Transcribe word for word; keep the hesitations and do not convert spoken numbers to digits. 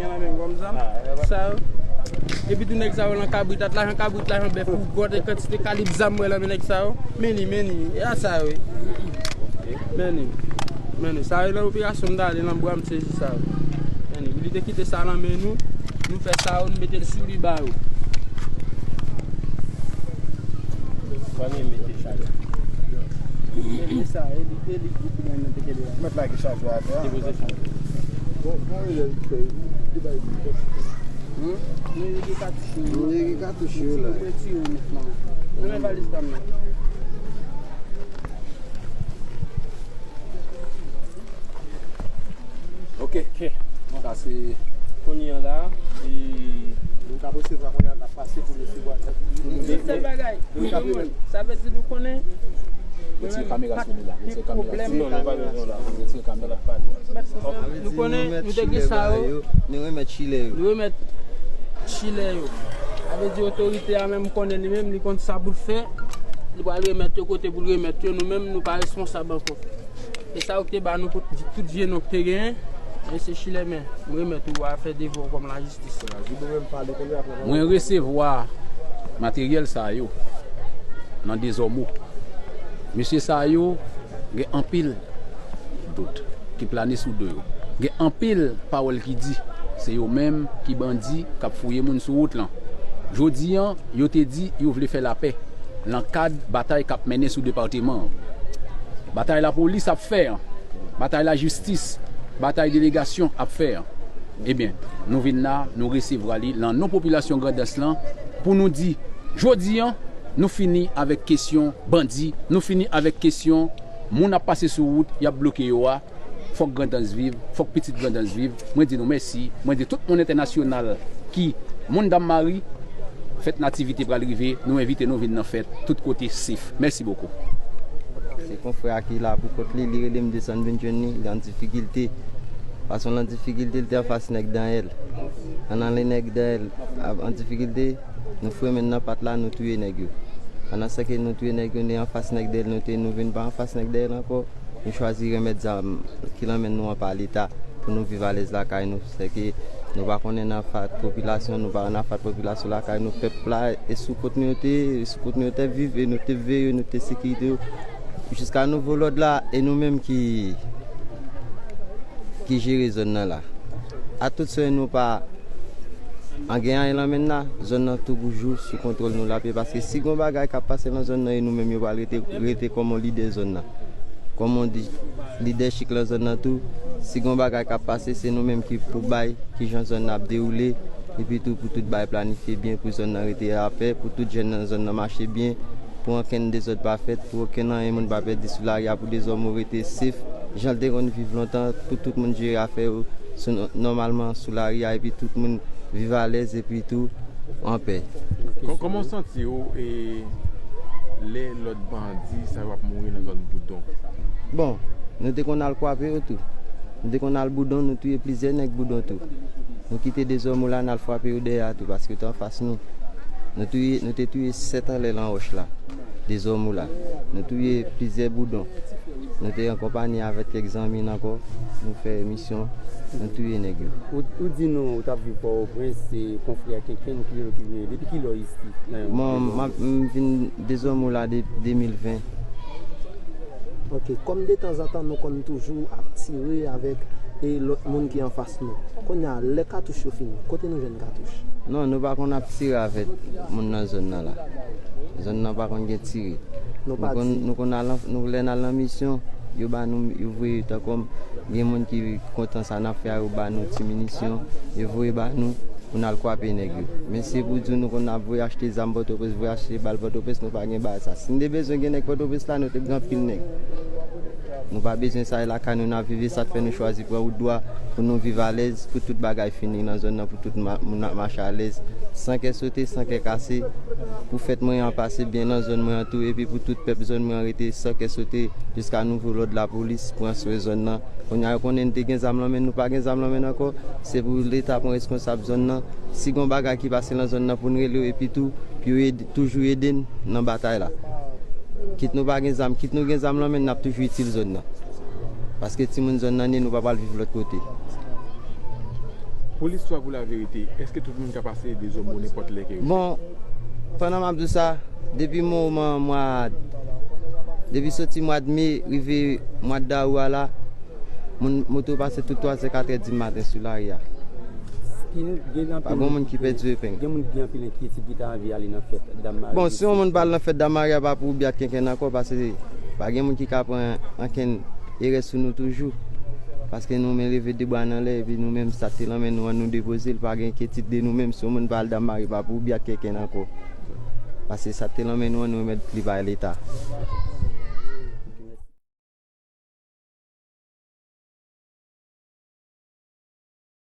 Nan men gòm zam sa yo. Epi tou nèg sa yo lan kabrit, at lajan kabrit, lajan bèf, ou gòt e kantite kalib zam mwen lan men nèg sa yo. Men li, men li, e a sa yo ye. Men li, men li, sa yo lan operasyon m t ale lan bwa m sezi sa yo. Men li, li te kite sa lan men nou, nou fè sa yo, nou mete l sou li ba yo. Kòman mete sa yo? Men li sa, e li, e li gwoup mwen nan te kenbe la. Mèt lage chaj yo atè a. Depoze sa. Bon, bon, e li fè, li bay li. Hmm? Nou rege katouch yo. Nou rege katouch yo la. Mwen tire yo mentnan. Nan men valiz pa m nan. Ok. Ok. Sa se kounye an la, e nou ka resevwa kounye an, n ap pase pou resevwa. Yon sèl bagay, nou ka peye. Sa vle di nou konnen. Retire kamera sou li la. Retire kamera sou li. Non, nou pa bezwen la. Retire kamera. Nou konnen nou te gen sa yo. Nou remèt chilè yo. Nou remèt chilè yo. Sa vle di otorite a menm konnen li menm, li konn sa pou l fè. Li pral remèt yo kote pou l remèt yo. Nou menm, nou pa responsab ankò. E sa yo ki te ba nou pou tout vye non ki te genyen, men se chilè men, m remèt ou a fè devwa w kòm lajistis. Mwen resevwa materyèl sa yo nan Dezòmo. Mesye sa yo gen anpil dout ki plane sou do yo. Gen anpil pawòl ki di se yo menm ki bandi k ap fouye moun sou wout lan. Jodi an, yo te di yo vle fè lapè lan kad batay k ap mennen sou depatman an. Batay lapolis ap fè an, batay lajistis, batay delegasyon ap fè an. Ebyen, nou vin la, nou resevwa li lan non popilasyon Grandans lan pou nou di, jodi an, nou fini avèk kesyon bandi, nou fini avèk kesyon moun ap pase sou wout, y ap bloke yo a. Fòk Grandans viv, fòk pitit Grandans viv. Mwen di nou mèsi. Mwen di tout moun entènasyonal ki moun Dam Mari, fèt Nativite pral rive, nou envite nou vin nan fèt, tout kote sef. Mèsi bokou. Se konfrè a ki la pou kont li, li rele m desann vin jwenn li, li an difikilte. Paske l an difikilte, li te anfas nèg Danyèl. Ann ale nèg Danyèl an difikilte, nou fremen nan pat la, nou touye nèg yo. Pandan se ke nou touye nèg yo, nou anfas nèg Danyèl, nou te, nou vin pa anfas nèg Danyèl ankò. Nou chwazi remèt zam ki lan men nou an pa Leta pou nou viv alèz lakay nou. Sèke nou pa konnen nan fat popilasyon, nou pa nan fat popilasyon lakay nou, pèp la e sou kont nou yo te, e sou kont nou yo te viv, e nou te veye, nou te sekirite yo. Jiska nouvo lòd la, e nou menm ki, ki jere zòn nan la. A tout swen nou pa an gen anyen lan men n la, zòn nan toujou sou kontwòl nou l ap ye, paske si gon bagay k ap pase lan zòn nan, e nou menm yo pral rete, rete kòm on lidè zòn nan. Kòm on di, lidè chik lan zòn nan tou, si gon bagay k ap pase, se nou menm ki pou bay kijan zòn nan ap dewoule, epi tou pou tout bagay planifye byen, pou zòn nan rete lapè, pou tout jèn nan zòn nan mache byen, pou okenn dezòd pa fèt, pou okenn anyen moun pa pèdi sou lari a, pou Dezòmo rete sef, jan l te konn viv lontan, pou tout moun jere afè yo sou, nòmalman sou lari a, epi tout moun viv alèz, epi tou anpè. Kò-, kòman w santi w, e, lè lòt bandi sa yo ap mouri nan zòn Boudon? Bon, nou te konn al kwape yo tou. Nou te konn al Boudon, nou touye plizyè nèg Boudon tou. Nou kite Dezòmo la, n al frape yo dèyè a tou, paske yo te anfas nou. Nou touye, nou te touye sèt anlè lan wòch la, Dezòmo la. Nou touye plizyè Boudon. Nou te an konpanyi avèk kèk zanmi n ankò. Nou fè misyon, nou touye nèg yo. Ou, ou di nou ou t ap viv Pòtoprens, se konfrè Kenken ki rele w ki vin. Depi kilè w isit? Bon, m ap, m vin Dezòmo la de, de mil ven. Ok, kòm detanzantan nou konn toujou ap tire avèk, e, lòt moun ki anfas nou. Kounye a, lè katouch yo fini, kote nou jwenn katouch? Non, nou pa konn ap tire avèk moun nan zòn nan la. Zòn nan pa konn gen tire. Nou pa konn, nou konn al, nou lè n al nan misyon, yo ba nou, yo voye tankou gen moun ki kontan sa n ap fè a, yo ba nou ti minisyon, yo voye ba nou. Pou n al kwape nèg yo. Men se pou di w nou konn ap voye achte zam Pòtoprens, voye achte bal Pòtoprens, nou pa gen bagay sa. Si n te bezwen gen nèg Pòtoprens la, nou te gen anpil nèg. Nou pa bezwen sa, e lakay nou n ap viv, e sa k fè nou chwazi pran wout dwa pou nou viv alèz, pou tout bagay fini nan zòn nan, pou tout ma-, moun ap mache alèz, san kè sote, san kè kase, pou fèt mwen an pase byen nan zòn mwen an tou, epi pou tout pèp zòn mwen an rete san kè sote, jiska nouvo lòd lapolis pran swen zòn nan. Kounye a, yo konnen n te gen zam lan men, nou pa gen zam lan men n ankò. Se pou Leta pran reskonsab zòn nan. Si gon bagay ki pase lan zòn nan, pou n rele yo, epi tou, pou yo ede, toujou ede n nan batay la. Kit nou pa gen zam, kit nou gen zam lan men, n ap toujou itil zòn nan. Paske timoun zòn nan, nou pa pral viv lòt kote. Pou listwa, pou laverite, èske tout moun ka pase dezòm ou nenpòt lè ke yo? Bon, pandan m ap di w sa, depi moman mwa, depi soti mwa de me rive mwa de dawou a la, moun moto pase tout twazè katrè di maten sou lari a. Pa gen moun ki pèdi epeng. Gen moun ki gen anpil enkyetid ki ta anvi ale nan fèt Dam Mari. Bon, si yon moun pa al nan fèt Dam Mari a, pa pou oubli ak kenken ankò, paske pa gen moun ki ka pran ankenn erè sou nou toujou. Paske nou men leve de bwa nan lè, epi nou menm sa te lanmen nou an nou depoze l, pa gen enkyetid de nou menm. Si yon moun pa al Dam Mari, pa pou oubli ak kenken ankò. Paske sa te lanmen nou an nou remèt li bay Leta.